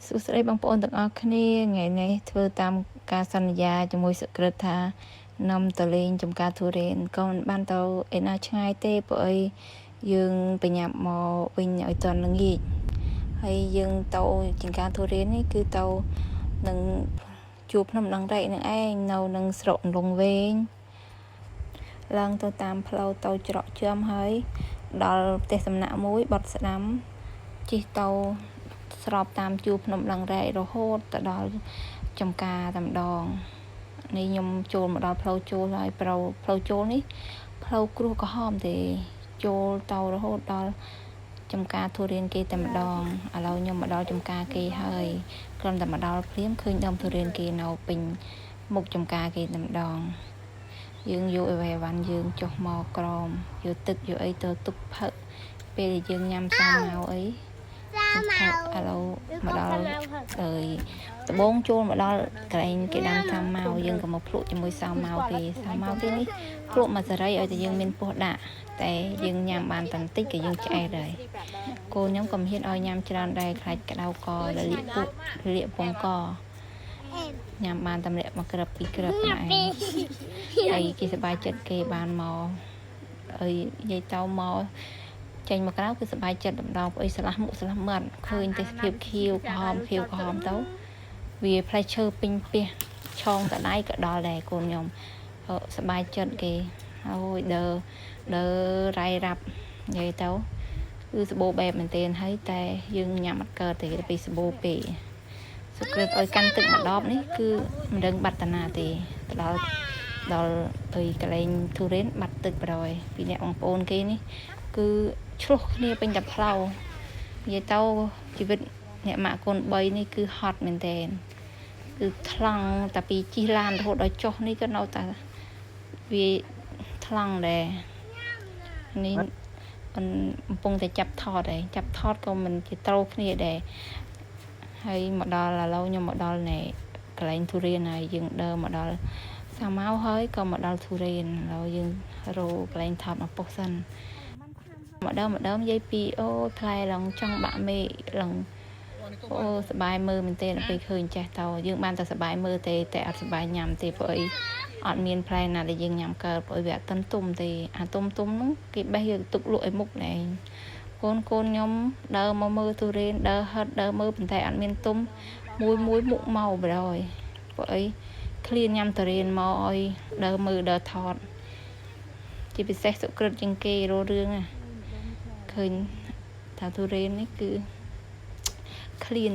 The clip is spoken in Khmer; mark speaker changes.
Speaker 1: សួស្តីបងប្អូនទាំងអស់គ្នាថ្ងៃនេះធ្វើតាមការសន្យាជាមួយសុក្រិតថានាំទៅលេងចំការទុរេនក៏មិនបានទៅឯណាឆ្ងាយទេព្រោះអីយើងបញ្ញាប់មកវិញឲ្យទាន់ល្ងាចហើយយើងទៅចំការទុរេននេះគឺទៅនឹងជួបភ្នំដងរែកនឹងឯងនៅនឹងស្រុកអន្លង់វែងឡើងទៅតាមផ្លូវទៅច្រកជាំហើយដល់ផ្ទះសំណាក់មួយបត់ស្ដាំជិះទៅ ស្របតាមជួរភ្នំដងរែករហូតទៅដល់ចំការតែម្ដងនេះខ្ញុំចូលមកដល់ផ្លូវចូលហើយផ្លូវផ្លូវចូលនេះផ្លូវគ្រោះក្រហមទេចូលទៅរហូតដល់ចំការទុរេនគេតែម្ដងឥឡូវខ្ញុំមកដល់ចំការគេហើយគ្រាន់តែមកដល់ភ្លាមឃើញដើមទុរេនគេនៅពេញមុខចំការគេតែម្ដងយើងយកអីវ៉ាន់យើងចុះមកក្រោមយកទឹកយកអីទៅទុកផឹកពេលដែលយើងញ៉ាំសាម៉ៅអី
Speaker 2: សាម៉ៅ
Speaker 1: ឥឡូវមកដល់ហើយដបងចូលមកដល់កន្លែងគេដាំសាម៉ៅយើងក៏មកភ្លក់ជាមួយសាម៉ៅគេសាម៉ៅគេនេះភ្លក់មកសេរីឲ្យតែយើងមានពោះដាក់តែយើងញ៉ាំបានតែបន្តិចក៏យើងឆ្អែតហើយកូនខ្ញុំក៏មិនហ៊ានឲ្យញ៉ាំច្រើនដែរខ្លាចក្តៅកលលាកពុកលាកពងកញ៉ាំបានតែម្នាក់មួយក្របពីរក្របប៉ុណ្ណេះហើយគេសប្បាយចិត្តគេបានមកអីនិយាយទៅមកចេញមកក្រៅគឺសប្បាយចិត្តម្ដងព្រោះអីឆ្លាស់មុខឆ្លាស់មាត់ឃើញទេសភាពខៀវក្រហមខៀវក្រហមទៅវាផ្លែឈើពេញផ្ទះឆងតដៃក៏ដល់ដែរកូនខ្ញុំសប្បាយចិត្តគេហើយដើដើរ៉ៃរ៉ាប់និយាយទៅគឺសបោបែបមែនទែនហើយតែយើងញ៉ាំអត់កើតទេពីសបោពេកសុក្រិតឲ្យកាន់ទឹកម្ដបនេះគឺមិនដឹងបាត់តាណាទេទៅដល់ដល់អីកន្លែងទុរេនបាត់ទឹកបណ្ដោយពីអ្នកបងប្អូនគេនេះគឺឆ្លោះគ្នាពេញតែផ្លូវនិយាយទៅជីវិតអ្នកម៉ាក់កូន3នេះគឺហត់មែនទែនគឺថ្លង់តែពីជិះឡានរហូតដល់ចុះនេះក៏នៅតែវាថ្លង់ដែរនេះមិនកំពុងតែចាប់ថតដែរចាប់ថតក៏មិនជាត្រូវគ្នាដែរហើយមកដល់ឥឡូវខ្ញុំមកដល់ណែកន្លែងទុរេនហើយយើងដើរមកដល់សាម៉ៅហើយក៏មកដល់ទុរេនឥឡូវយើងរកកន្លែងថតមកប៉ុស្សិន មកដើមមកដើមនិយាយពីអូផ្លែឡើងចង់បាក់មេឃឡើងអូសบายមើលមែនទេដល់ពេលឃើញចេះទៅយើងបានតែសบายមើលទេតែអត់សบายញ៉ាំទេព្រោះអីអត់មានផ្លែណាដែលយើងញ៉ាំកើតព្រោះអីវាអត់ទាន់ទុំទេអាទុំទុំហ្នឹងគេបេះយកទុកលក់ឲ្យមុខណែកូនកូនខ្ញុំដើរមកមើលទុរេនដើរហិតដើរមើលប៉ុន្តែអត់មានទុំមួយមួយមុខមកបណ្ដោយព្រោះអីឃ្លានញ៉ាំទុរេនមកឲ្យដើរមើលដើរថតជាពិសេសសុក្រិតជាងគេរករឿងណា ឃើញថាទុរេននេះគឺឃ្លាន។